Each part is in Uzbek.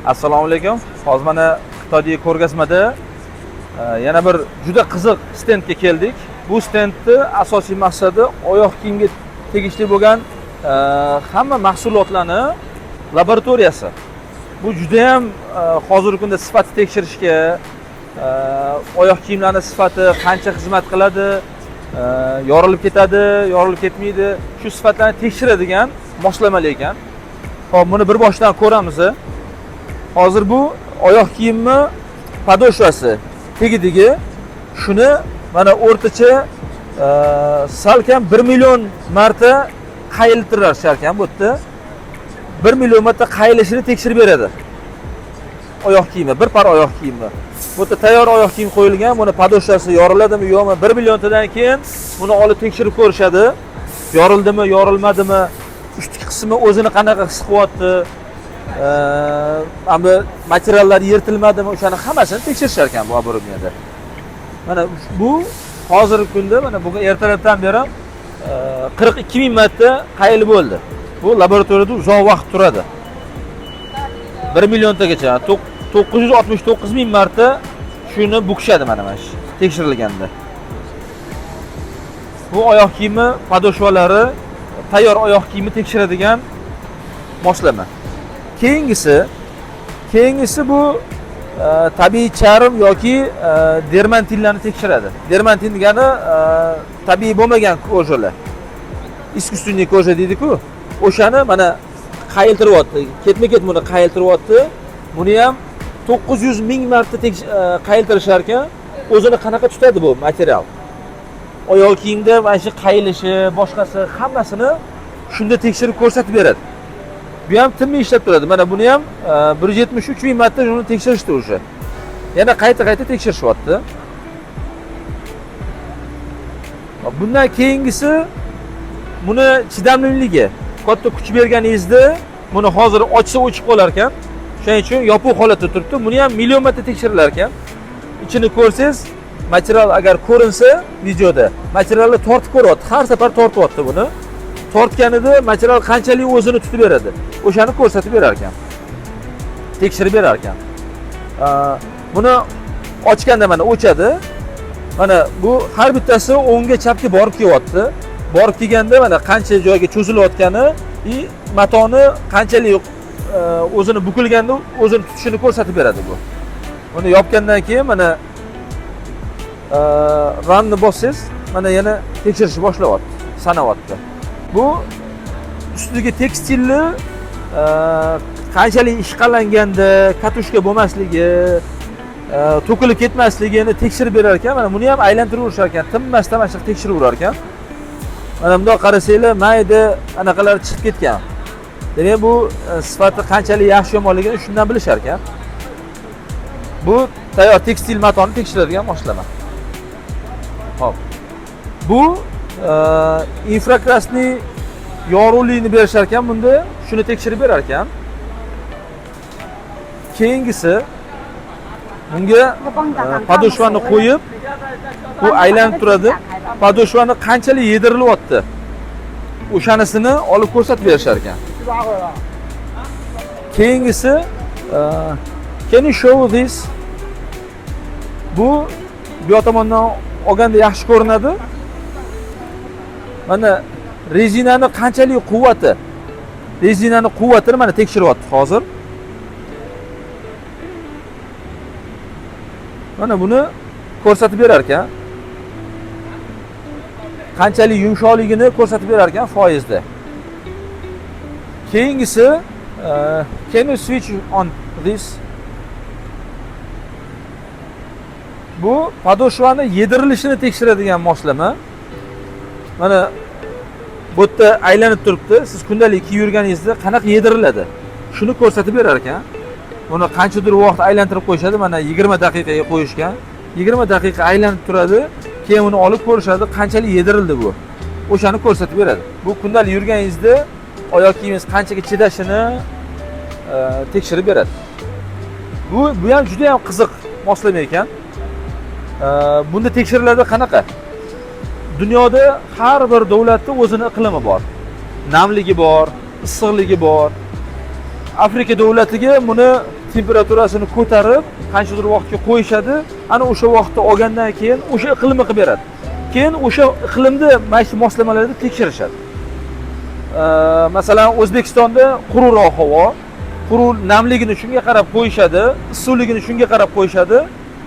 Assalomu alaykum. Hozir mana Xitoydagi ko'rgazmada yana bir juda qiziq stendga keldik. Bu stendni asosiy maqsadi oyoq kiyimga tegishli bo'lgan hamma mahsulotlarni laboratoriyasi. Bu juda ham hozirgi kunda sifatni tekshirishga, oyoq kiyimlarni sifati qancha xizmat qiladi, yorilib ketadi, yorilib ketmaydi, shu sifatlarni tekshiradigan moslamalar ekan. Xo'p, buni bir boshdan ko'ramiz. Hozir bu oyoq kiyimni подошва si tagidagi shuni mana o'rtacha salkam 1 million marta qayiltirishar ekan bu yerda. 1 million marta qayilishini tekshirib beradi. Oyoq kiyimi, bir par oyoq kiyimi. Bu yerda tayyor oyoq kiyim qo'yilgan, buni подошва si yoriladimi, yo'qmi? 1 milliontadan keyin buni olib tekshirib ko'rishadi. Yorildimi, yorilmadimi? Ustki qismi o'zini qanaqa his qilyapti? Mana bu materiallar yirtilmadimi, o'shani hammasini tekshirishar ekan bu оборудование da. Mana bu hozirgi kunda, mana bugun ertalabdan beri 42 ming marta qayil bo'ldi. Bu laboratoriyada uzoq vaqt turadi. 1 milliontagacha 969 ming marta shuni bukishadi mana shu tekshirilganda. Bu oyoq kiyimi подошва lari, tayyor oyoq kiyimi tekshiradigan moslama. Keyingisi bu tabiiy charm yoki dermantinlarni tekshiradi. Dermantin degani tabiiy bo'lmagan кожа lar. Искусственный кожа deydi-ku. O'shani mana qayiltiryapti. Ketma-ket buni qayiltiryapti. Buni ham 900 ming marta qayiltirishar ekan. O'zini qanaqa tutadi bu material? Oyoq kiyimda mana shu qayilishi, boshqasi hammasini shunda tekshirib ko'rsatib beradi. Bu ham tinmay ishlab turadi. Mana buni ham 173 ming marta uni tekshirishdi уже. Yana qayta-qayta tekshirishyapti. Bundan keyingisi buni chidamliligi. Katta kuch berganingizda buni hozir ochsa o'chib qolar ekan. Shuning uchun yopiq holatda turibdi. Buni ham million marta tekshirilar ekan. Ichini ko'rsangiz, material agar ko'rinsa videoda, materialni tortib ko'ryapti. Har safar tortyapti buni. Tortganida material qanchalik o'zini tutib beradi, o'shani ko'rsatib berar ekan. Tekshirib berar ekan. Buni ochganda mana o'chadi. Mana bu har bittasi o'ngga chapga borib kelyapti. Borib kelganda mana qancha joyga cho'zilayotgani и matoni qanchalik o'zini bukilganda o'zini tutishini ko'rsatib beradi bu. Buni yopgandan keyin mana run ni bossangiz, mana yana tekshirishni boshlayapti, sanayapti. Bu ustidagi tekstilni qanchalik ishqalanganda катушка bo'lmasligi, to'kilib ketmasligini tekshirib berar ekan. Mana buni ham aylantirib ekan, tinmasdan mana shunaqa tekshiraverar ekan. Mana bundoq qarasanglar, mayda anaqalar chiqib ketgan. Demak, bu sifati qanchalik yaxshi yomonligini shundan bilishar ekan. Bu tayyor tekstil matoni tekshiradigan moslama. Xo'p. Bu инфракрасный yorug'likni berishar ekan bunda, shuni tekshirib berar ekan. Keyingisi bunga подошва ni qo'yib, bu aylanib turadi. Подошва ni qanchalik yedirilyapti, o'shanisini olib ko'rsatib berishar ekan. Keyingisi can you show this? Bu bu yoq tomondan olganda yaxshi ko'rinadi. Mana rezinani qanchalik quvvati. Rezinani quvvatini mana tekshiryapti hozir. Mana buni ko'rsatib berar ekan. Qanchalik yumshoqligini ko'rsatib berar ekan foizda. Keyingisi can you switch on this? Bu подошва ni yedirilishini tekshiradigan moslama. Mana bu yerda aylanib turibdi. Siz kundalik kiyib yurganingizda qanaqa yediriladi, shuni ko'rsatib berar ekan. Buni qanchadir vaqt aylantirib qo'yishadi. Mana 20 daqiqaga qo'yishgan. 20 daqiqa aylanib turadi. Keyin uni olib ko'rishadi, qanchalik yedirildi bu. O'shani ko'rsatib beradi. Bu kundalik yurganingizda oyoq kiyimingiz qanchaga chidashini tekshirib beradi. Bu ham juda ham qiziq moslama ekan. Bunda tekshiriladi qanaqa? Dunyoda har bir davlatda o'zini iqlimi bor. Namligi bor, issiqligi bor. Afrika davlatiga buni temperaturasini ko'tarib, qanchadir vaqtga qo'yishadi. Ana o'sha vaqtda olgandan keyin o'sha iqlimni qilib beradi. Keyin o'sha iqlimni mana shu moslamalarda tekshirishadi. Masalan, O'zbekistonda quruqroq havo, quruq, namligini shunga qarab qo'yishadi, issiqligini shunga qarab qo'yishadi.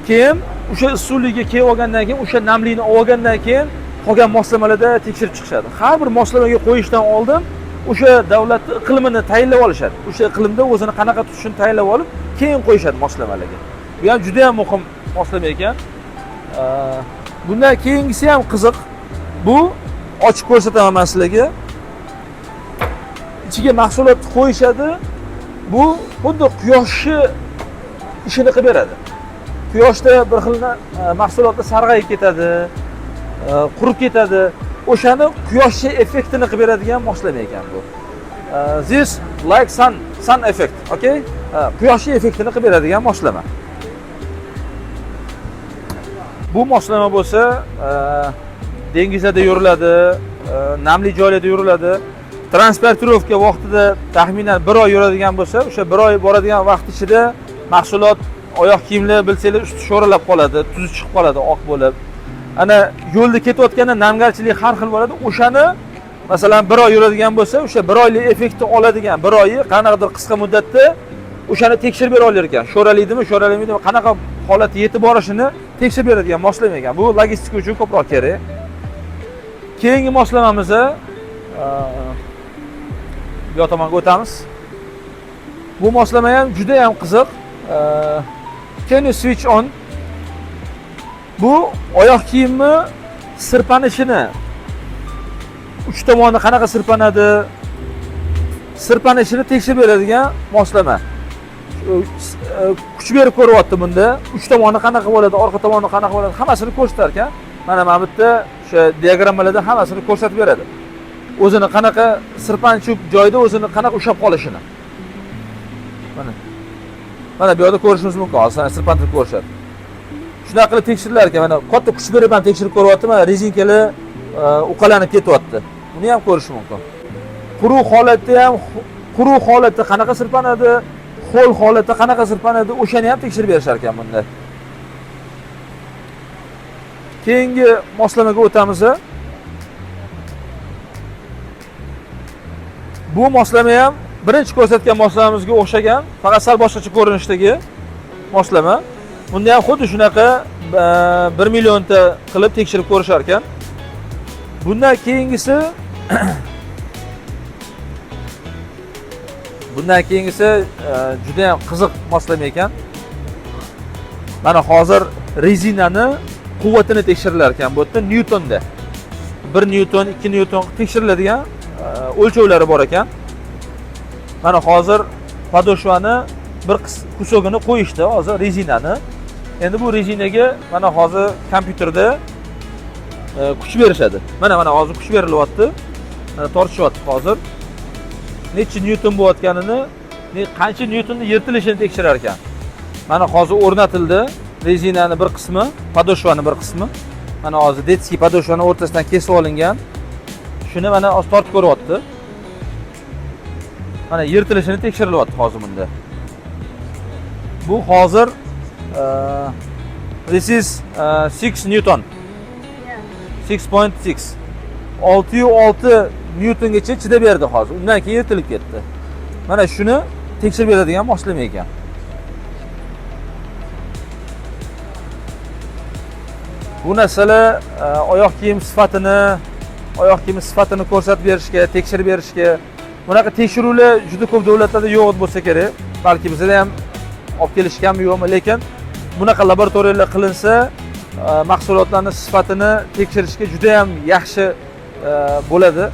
Keyin o'sha issiqligiga kelib olgandan keyin, o'sha namlikni olgandan keyin qolgan moslamalarda tekshirib chiqishadi. Har bir moslamaga qo'yishdan oldin o'sha davlatni iqlimini tayinlab olishadi. O'sha iqlimda o'zini qanaqa tutishini tayinlab olib, keyin qo'yishadi moslamalarga. Bu ham juda ham muhim moslama ekan. Bundan keyingisi ham qiziq. Bu ochib ko'rsataman man sizlarga. Ichiga mahsulot qo'yishadi. Bu xuddi quyoshni ishini qilib beradi. Quyoshda bir xil mahsulotlar sarg'ayib ketadi, qurib ketadi. O'shani quyoshni effektini qilib beradigan moslama ekan bu. This like sun effect, okay? Quyoshni effektini qilib beradigan moslama. Bu moslama bo'lsa, dengizlarda yuriladi, namli joylarda yuriladi. Транспортировка vaqtida taxminan bir oy yuradigan bo'lsa, o'sha bir oy boradigan vaqt ichida mahsulot, oyoq kiyimlar, bilsanglar, usti sho'ralab qoladi, tuzi chiqib qoladi, oq bo'lib. Ana yo'lda ketayotganda namgarchilik har xil bo'ladi. O'shani, masalan, bir oy yuradigan bo'lsa, o'sha bir oylik effektni oladigan, bir oyi qanaqadir qisqa muddatda o'shani tekshirib bera olar ekan. Sho'ralaydimi, sho'ralamaydimi, qanaqa holatga yetib borishini tekshirib beradigan moslama ekan. Bu logistika uchun ko'proq kerak. Keyingi moslamamiz, bu yoq tomonga o'tamiz. Bu moslama ham juda ham qiziq. Can you switch on? Bu oyoq kiyimni sirpanishini, uch tomoni qanaqa sirpanadi, sirpanishini tekshirib beradigan moslama. Kuch berib ko'ryapti bunda. Uch tomoni qanaqa bo'ladi, orqa tomoni qanaqa bo'ladi, hammasini ko'rsatar ekan. Mana bu yerda o'sha diagrammalarda hammasini ko'rsatib beradi. O'zini qanaqa sirpanchuk joyda o'zini qanaqa ushlab qolishini. Mana. Mana bu yerda ko'rishimiz mumkin. Hozir sirpantirib ko'rishadi. Shunaqa qilib tekshirilar ekan. Mana katta kuch berib ham tekshirib ko'ryapti. Mana rezinkalar uqalanib ketyapti. Buni ham ko'rish mumkin. Quruq holatda ham, quruq holatda qanaqa sirpanadi, ho'l holatda qanaqa sirpanadi, o'shani ham tekshirib berishar ekan bunda. Keyingi moslamaga o'tamiz. Bu moslama ham birinchi ko'rsatgan moslamamizga o'xshagan, faqat sal boshqacha ko'rinishdagi moslama. Bunda ham xuddi shunaqa 1 millionta qilib tekshirib ko'rishar ekan. Bundan keyingisi juda ham qiziq moslama ekan. Mana hozir rezinani quvvatini tekshirilar ekan bu yerda Newtonda. 1 Newton, 2 Newton tekshiriladigan o'lchovlari bor ekan. Mana hozir подошва ni bir кусок ini qo'yishdi hozir, rezinani. Endi bu rezinaga mana hozir kompyuterda kuch berishadi. Mana hozir kuch berilyapti. Mana tortishyapti hozir. Necha Newton bo'layotganini, qancha Newtonni yirtilishini tekshirar ekan. Mana hozir o'rnatildi rezinani bir qismi, подошва ni bir qismi. Mana hozir детский подошва ni o'rtasidan kesib olingan. Shuni mana hozir tortib ko'ryapti. Mana yirtilishini tekshirilyapti hozir bunda. Bu hozir this is 6 Newton. 6.6. 6.6 Newtongacha chidab berdi hozir. Undan keyin yirtilib ketdi. Mana shuni tekshirib beradigan moslama ekan. Bu narsalar oyoq kiyim sifatini ko'rsatib berishga, tekshirib berishga, bunaqa tekshiruvlar juda ko'p davlatlarda yo'q bo'lsa kerak. Balki bizda ham olib kelishganmi, yo'qmi, lekin bunaqa laboratoriyalar qilinsa, mahsulotlarni sifatini tekshirishga juda ham yaxshi bo'ladi.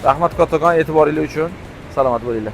Rahmat kattakon e'tiboringiz uchun. Salomat bo'linglar.